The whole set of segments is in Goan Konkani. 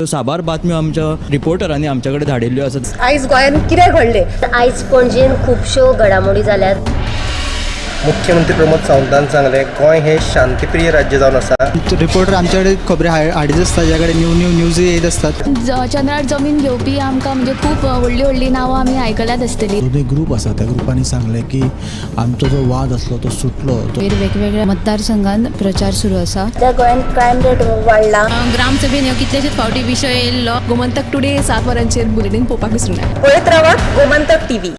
साबार बातम्यो आमच्या रिपोर्टरांनी आमच्या कडेन धाडिल्ल्यो आसात. आयज गोंयांत कितें घडलें? आयज पणजेन खुबश्यो घडामोडी जाल्यात. मुख्यमंत्री प्रमोद सावंतान सांगलें, गोंय हें शांतीप्रिय राज्य जावन आसा. रिपोर्टर आमच्याकडे खबरी हाडीत आसता, ज्या कडेन न्यू न्यू न्यूज येत आसतात. चंद्रार जमीन घेवपी आमकां म्हणजे खूब व्हडली व्हडली नांवां आमी आयकल्यात आसतली. दोनूय ग्रूप आसा, त्या ग्रुपांनी सांगलें की आमचो जो वाद आसलो तो सुटलो. वेगवेगळ्या मतदारसंघात प्रचार सुरू आसा. सध्या गोंयांत क्रायम रेट वाडला. ग्रामसभेन ह्यो कितलेशेच फावटी विशय येयल्लो. गोमंतक टुडे 7 वरांचेर बुलेटीन पळोवपाक विसरूं नाका. पळयत रावात गोमंतक टीव्ही.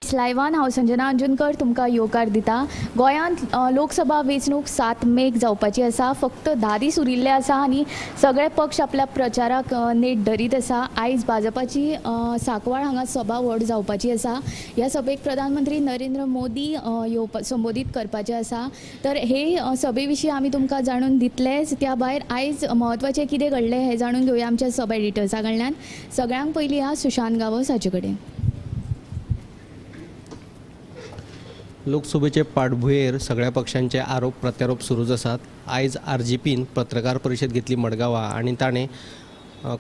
लायवान हांव संजना अंजुनकर तुमकां येवकार दिता. गोंयांत लोकसभा वेंचणूक 7 मेक जावपाची आसा. फक्त 10 दीस उरिल्ले आसा आनी सगळे पक्ष आपल्या प्रचाराक नेट धरीत आसा. आयज भाजपाची सांकवाळ हांगा सभा व्हड जावपाची आसा. ह्या सभेक प्रधानमंत्री नरेंद्र मोदी येवपा संबोधीत करपाचे आसा. तर हे सभे विशीं आमी तुमकां जाणून दितलेच. त्या भायर आयज म्हत्वाचें कितें घडलें हें जाणून घेवया आमच्या सब एडिटर्सा कडल्यान. सगळ्यांक पयलीं ह्या सुशांत गांवस हाचे कडेन. लोकसभेचे पाठभुंयेर सगळ्या पक्षांचे आरोप प्रत्यारोप सुरूच आसात. आयज आर.जी.पीन पत्रकार परिशद घेतली मडगांवा आनी ताणें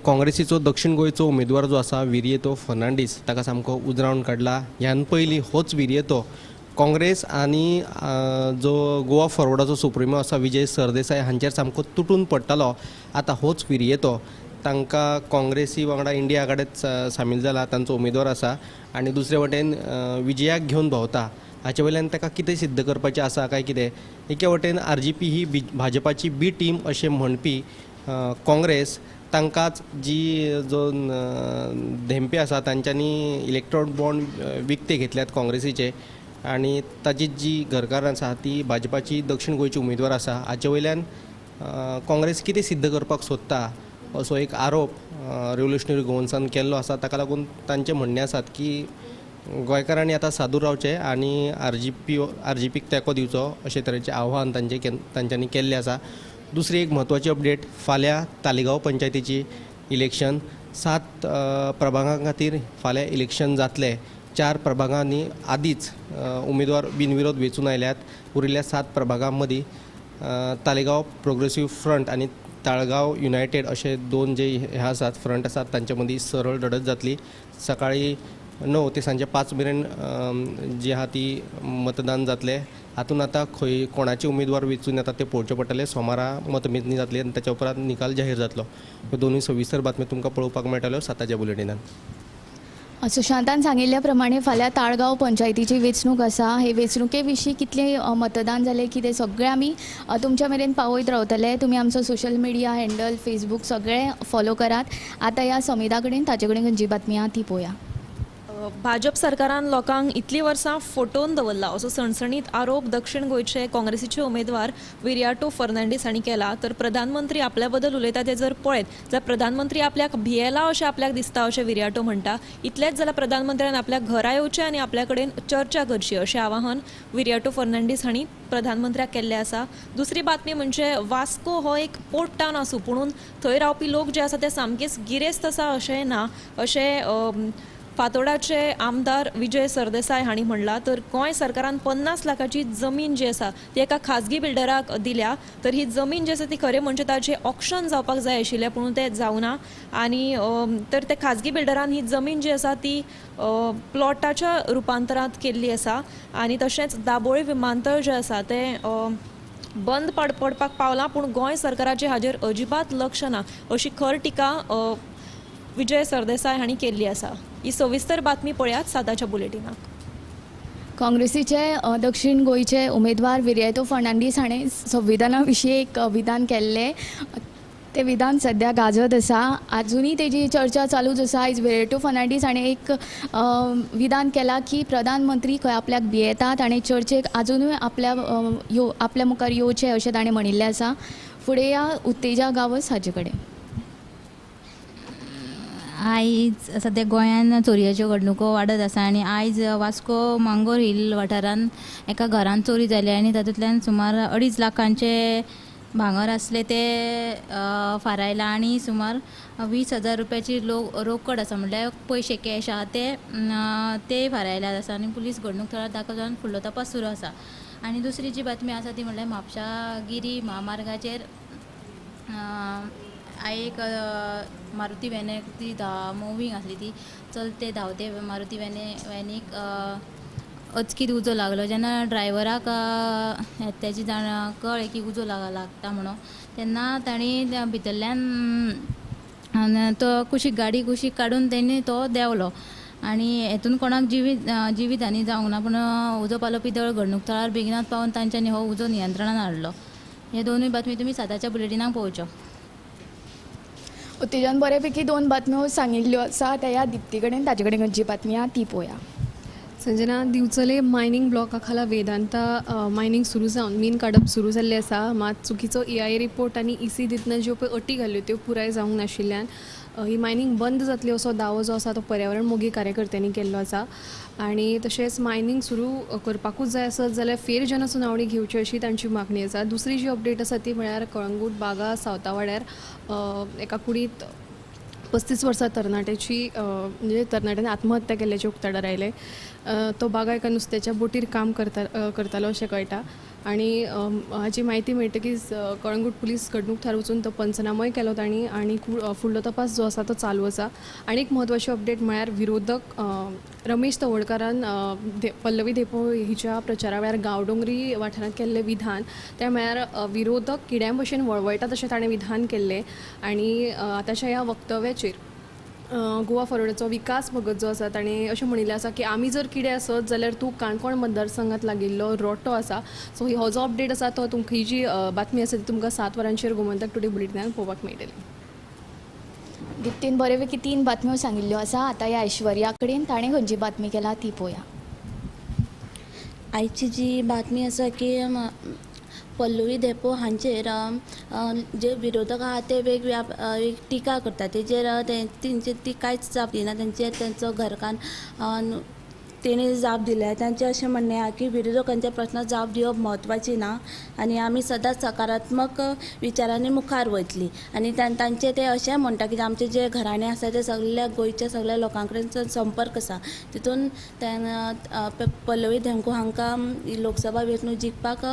काँग्रेसीचो दक्षिण गोंयचो उमेदवार जो आसा विरियतो फर्नांडीस ताका सामको उजरावन काडला. ह्यान पयलीं होच विरियतो काँग्रेस आनी जो गोवा फॉरवर्डाचो सुप्रिमो आसा विजय सरदेसाय हांचेर सामको तुटून पडटालो. आतां होच विरियतो तांकां काँग्रेसी वांगडा इंडिया आघाडेत सामील जाला, तांचो उमेदवार आसा आनी दुसरे वटेन विजयाक घेवन भोंवता. हाचे वयल्यान ताका कितें सिद्ध करपाचें आसा काय कितें? एके वटेन आर.जी.पी ही भाजपाची बी टीम अशें म्हणपी काँग्रेस तांकांच जी जो धेंपे आसा तांच्यांनी इलेक्ट्रॉन बॉन्ड विकते घेतल्यात काँग्रेसीचे आनी ताची जी घरकार आसा ती भाजपाची दक्षिण गोंयची उमेदवार आसा. हाचे वयल्यान काँग्रेस कितें सिद्ध करपाक सोदता असो एक आरोप रेव्होल्युशनरी गोवन्सान केल्लो आसा. ताका लागून तांचें म्हणणें आसात की गोंयकारांनी आतां सादूर रावचें आनी आर.जी.पीक तेंको दिवचो अशे तरेचें आव्हान तांच्यांनी केल्लें आसा. दुसरी एक म्हत्वाची अपडेट, फाल्यां तालिगांव पंचायतीची इलेक्शन 7 प्रभागां खातीर फाल्यां इलेक्शन जातलें. 4 प्रभागांनी आदींच उमेदवार बिनविरोध वेंचून आयल्यात. उरिल्ल्या 7 प्रभागां मदीं तालिगांव प्रोग्रेसीव फ्रंट आनी ताळगांव युनायटेड अशे 2 जे हे आसात फ्रंट आसात तांचे मदीं सरळ लडत जातली. सकाळीं 9 ते सांजे 5 मेरेन जी आहा ती मतदान जातलें. हातूंत आतां खंय कोणाचे उमेदवार वेंचून येता ते पळोवचें पडटलें. सोमारा मतमेजणी जातली आनी ताच्या उपरांत निकाल जाहीर जातलो. ह्यो दोनूय सविस्तर बातम्यो तुमकां पळोवपाक मेळटल्यो 7च्या बुलेटिनान. सुशांतान सांगिल्ल्या प्रमाणे फाल्यां ताळगांव पंचायतीची वेंचणूक आसा. हे वेंचणुके विशीं कितलें मतदान जालें कितें सगळें आमी तुमच्या मेरेन पावयत रावतले. तुमी आमचो सोशल मिडिया हँडल फेसबूक सगळें फॉलो करात. आतां ह्या समिता कडेन ताचे कडेन खंयची बातमी आहा ती पळोवया. भाजप सरकारान लोकांक इतलीं वर्सां फटोवन दवरला असो सणसणीत आरोप दक्षिण गोंयचे काँग्रेसीचे उमेदवार विरियाटो फर्नांडीस हांणी केला. तर प्रधानमंत्री आपल्या बद्दल उलयता ते जर पळयत जाल्यार प्रधानमंत्री आपल्याक भियेला अशें आपल्याक दिसता अशें विरियाटो म्हणटा. इतलेंच जाल्यार प्रधानमंत्र्यान आपल्या घरा येवचें आनी आपल्या कडेन चर्चा करची अशें आवाहन विरियाटो फर्नांडीस हांणी प्रधानमंत्र्याक केल्लें आसा. दुसरी बातमी म्हणजे वास्को हो एक पोर्ट टावन आसूं पुणून थंय रावपी लोक जे आसा ते सामकेच गिरेस्त आसा अशें ना अशें फातोडाचे आमदार विजय सरदेसाय हांणी म्हणलां. तर गोंय सरकारान 50 लाखाची जमीन जी आसा ती एका खाजगी बिल्डराक दिल्या. तर ही जमीन जी आसा ती खरें म्हणजे ताचें ऑक्शन जावपाक जाय आशिल्लें पूण तें जावना आनी तर ते खाजगी बिल्डरान ही जमीन जी आसा ती प्लॉटाच्या रुपांतरांत केल्ली आसा आनी तशेंच दाबोळी विमानतळ जें आसा तें बंद पडपाक पावलां पूण गोंय सरकाराचें हाजेर अजिबात लक्ष ना अशी खर टिका विजय सरदेसाय हांणी केल्ली आसा. ही सविस्तर बातमी पळयात 7च्या बुलेटिनाक. काँग्रेसीचे दक्षिण गोंयचे उमेदवार विरियातो फर्नांडीस हाणें संविधाना विशीं एक विधान केल्लें. ते विधान सद्या गाजत आसा. आजुनूय तेजी चर्चा चालूच आसा. आयज विरियातो फर्नांडीस हाणें एक विधान केलां की प्रधानमंत्री खंय आपल्याक भियेता, ताणें चर्चेक आजुनूय आपल्या मुखार येवचें अशें ताणें म्हणिल्लें आसा. फुडें या उत्तेजा गांवस हाचे कडेन. आयज सद्या गोंयान चोरयेच्यो घडणुको वाडत आसा आनी आयज वास्को मांगोर हिल वाठारान एका घरान चोरी जाली आनी तातूंतल्यान सुमार 2.5 लाखांचे भांगर आसले ते फारायला आनी सुमार 20,000 रुपयाची रोकड आसा, म्हणल्यार पयशे कॅश आहा ते फारायल्यात आसा आनी पुलीस घडणूक थळार दाखल जावन फुडलो तपास सुरू आसा. आनी दुसरी जी बातमी आसा ती म्हणल्यार म्हापशा गिरी म्हामार्गाचेर एक मारुती व्हॅनाक ती मुवींग आसली, ती चलते धांवते मारुती व्हॅनीक अचकीत उजो लागलो. जेन्ना ड्रायव्हराक तेजी जाण कळ्ळें की उजो लागता म्हणून, तेन्ना तांणी भितरल्यान तो कुशीक गाडी कुशीक काडून तेणी तो देंवलो आनी हेतून कोणाक जिवीत हानी जावंक ना, पूण उजो पालोवपी दळ घडणूक थळार बेगिनात पावून तांच्यांनी हो उजो नियंत्रणान हाडलो. हे दोनूय बातमी तुमी 7च्या बुलेटिनाक पळोवच्यो. उत्तेजन बऱ्यापैकी 2 बातम्यो सांगिल्ल्यो आसा. आतां ह्या दिप्ती कडेन ताचे कडेन खंयची बातमी आहा ती पळोवया. संजना, दिवचले मायनींग ब्लॉका खाला वेदांता मायनींग सुरू जावन मीन काडप सुरू जाल्लें आसा. मात चुकीचो EIA report आनी EC दितना ज्यो पळय अटी घाल्ल्यो त्यो पुराय जावंक नाशिल्ल्यान ही मायनींग बंद जातली असो दावो जो आसा तो पर्यावरण मोगी कार्यकर्त्यांनी केल्लो आसा. आनी तशेंच मायनींग सुरू करपाकूच जाय आसत जाल्यार फेर जनसुनावणी घेवची अशी तांची मागणी आसा. दुसरी जी अपडेट आसा ती म्हळ्यार कळंगूट बागा सावतावाड्यार एका कुडींत 35 वर्सां तरणाट्याची म्हणजे तरणाट्यान आत्महत्या केल्ल्याचें उक्ताडार आयलें. तो बागा एका नुस्त्याच्या बोटीर काम करतालो अशें कळटा आनी हाची म्हायती मेळटकीच कळंगूट पुलीस घडणूक थळार वचून तो पंचनामोय केलो तांणी आनी फुडलो तपास जो आसा तो चालू आसा. आनी एक म्हत्वाची अपडेट म्हळ्यार विरोधक रमेश तवडकारान पल्लवी धेंपो हिच्या प्रचारा वेळार गांवडोंगरी वाठारांत केल्लें विधान तें म्हळ्यार विरोधक किड्यां भशेन वळवळटात अशें ताणें विधान केल्लें आनी आतांच्या ह्या वक्तव्याचेर गोवा फॉरवर्डाचो विकास भगत जो आसा ताणें अशें म्हणिल्लें आसा की आमी जर किडें आसत जाल्यार तूं काणकोण मतदारसंघात लागिल्लो रोटो आसा. सो हो जो अपडेट आसा तो तुमकां ही जी बातमी आसा ती तुमकां 7 वरांचेर गोमंतक टुडे बुलेटिनान पळोवपाक मेळटली. दिप्तीन बरेपैकी 3 बातम्यो सांगिल्ल्यो आसा. आतां ह्या ऐश्वर्या कडेन ताणें खंयची बातमी केला ती पळोवया. आयची जी बातमी आसा की पल्लवी धेंपो हांचेर जे विरोधक आहा ते वेगवेगळ्या टिका करतात, तेजेर तेंचे ती कांयच जाप दिना. तेंचेर तेंचो घरकान्न तेणी जाप दिल्या. तांचें अशें म्हणणें आहा की विरोधकांच्या प्रश्नाक जाप दिवप म्हत्वाची ना आनी आमी सदांच सकारात्मक विचारांनी मुखार वयतली. आनी तांचें ते अशें म्हणटा की आमचें जें घराणें आसा तें सगळ्या गोंयच्या सगळ्या लोकां कडेन संपर्क आसा, तितून पल्लवी धेंपो हांकां लोकसभा वेंचणूक जिखपाक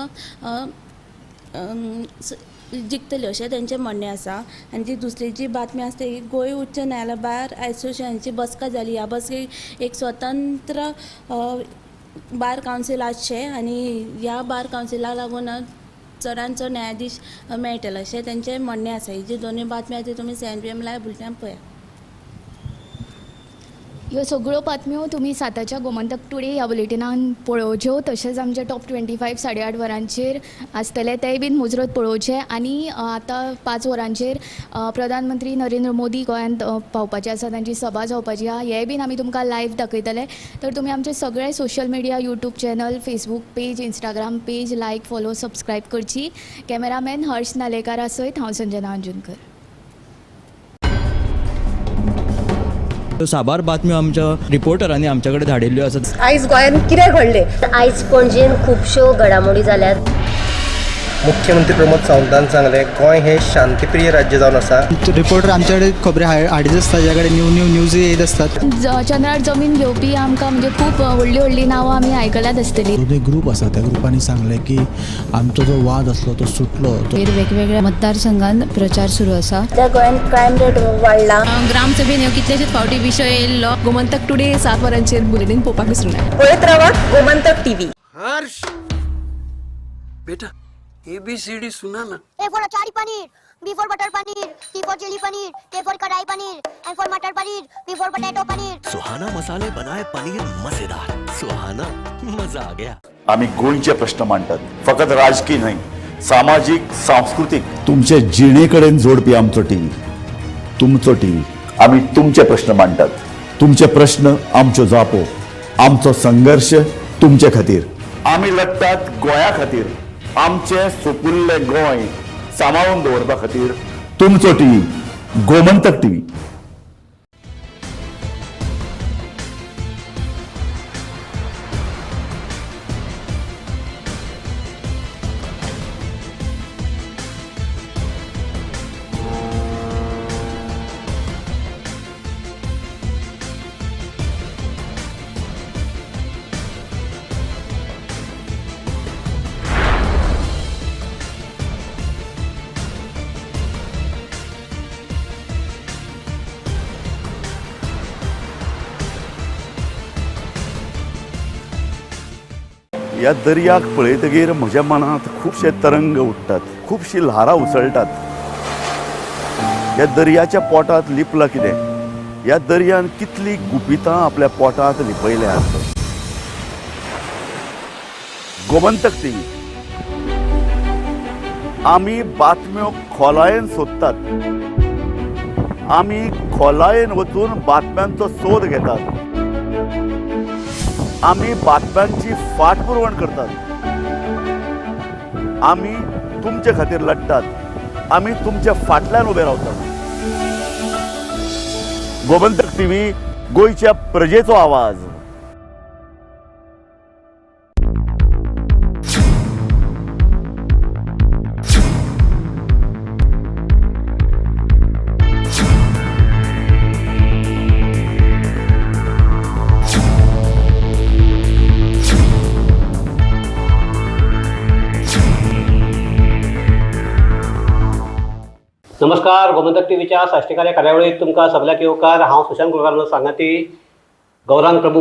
जिखतले अशें तेंचें म्हणणें आसा. आनी जी दुसरी जी बातमी आसा ती गोंय उच्च न्यायालय बार एसोसिएशनाची बसका जाली. ह्या बसकेक एक स्वतंत्र बार कावन्सील आसचें आनी ह्या बार कावन्सिलाक लागून चडान चड न्यायाधीश मेळटले अशें तेंचें म्हणणें आसा. ही जी दोनूय बातमी आसा ती तुमी 7 PM live बुलेटिनान पळयात. ह्यो सगळ्यो बातम्यो तुमी 7च्या गोमंतक टुडे ह्या बुलेटिनान पळोवच्यो. तशेंच आमचे टॉप 25 8:30 वरांचेर आसतले तेय बीन मुजरत पळोवचे. आनी आतां 5 वरांचेर प्रधानमंत्री नरेंद्र मोदी गोंयांत पावपाचे आसा, तांची सभा जावपाची आहा, हें बीन आमी तुमकां लायव्ह दाखयतले. तर तुमी आमचे सगळे social media, YouTube channel, Facebook page, Instagram page like, follow, subscribe करची. कॅमेरामॅन हर्ष नालेकारा सयत हांव संजना अंजुनकर. साबार बातम्यो आमच्या रिपोर्टरांनी आमच्या कडेन धाडिल्ल्यो आसात. आयज गोंयांत कितें घडलें? आयज पणजेन खुबश्यो घडामोडी जाल्यात. मुख्यमंत्री प्रमोद सावंतान सांगलें गोंय हें शांतिप्रिय राज्य जावन आसा. रिपोर्टर आमचे कडेन खबरी हाडीत आसता, ज्या कडेन न्यू न्यू न्यूज येत आसतात. चंद्रार जमीन घेवपी आमकां म्हणजे खूब व्हडली व्हडली नांवां आमी आयकल्यात आसतली. जो ग्रूप आसा त्या ग्रुपांनी सांगलें की आमचो जो वाद आसलो तो सुटलो. वेगवेगळ्या मतदारसंघान प्रचार सुरू आसा. त्या गोंयांत क्रायम रेट वाडला. ग्रामसभेन ह्यो कितलेशेच फावटी विशय येयल्लो. गोमंतक टुडे 7 वरांचेर बुलेटीन पळोवपाक विसरूं नाका. पळयत रावात गोमंतक टीव्ही. हर्ष बेटा ABCD सुना ना. A for achari paneer, B for butter paneer, C for chilli paneer, K for kadai paneer, M for matar paneer, P for potato paneer. Suhana मसाले बनाए पनीर मजेदार. सुहाना मजा आ गया. आम्ही गोंयचे प्रश्न मांडतात, फकत राजकीय न्हय, सामाजीक, सांस्कृतिक, तुमचे जिणेकडेन जोडपी आमचो टीव्ही, तुमचो टीव्ही. आम्ही तुमचे प्रश्न मांडतात, तुमचे प्रश्न आमच्यो जापो, आमचो संघर्ष तुमचे खातीर. आम्ही लढतात गोंया खातीर, आमचे सुपुल्ले गोंय सांबाळून दवरपा खातीर. तुमचो टीव्ही, गोमंतक टीव्ही. ह्या दर्याक पळयतगीर म्हज्या मनांत खुबशे तरंग उठ्ठात, खुबशीं ल्हारां उसळटात. ह्या दर्याच्या पोटांत लिपलां कितें? ह्या दर्यान कितलीं गुपितां आपल्या पोटांत लिपयल्यांत. गोमंतक टीव्ही, आमी बातम्यो खोलायेन सोदतात, आमी खोलायेन वचून बातम्यांचो सोद घेतात, आमी बातम्यांची फाटपुरवण करतात, आमी तुमचे खातीर लडटात, आमी तुमच्या फाटल्यान उबे रावतात. गोमंतक टीव्ही, गोंयच्या प्रजेचो आवाज. नमस्कार, गोमंतक टीव्हीच्या साश्टीकार या कार्यावळीत तुमकां सगळ्याक येवकार. हांव सुशांत कुलकर्णी सांगाती गौरांग प्रभू.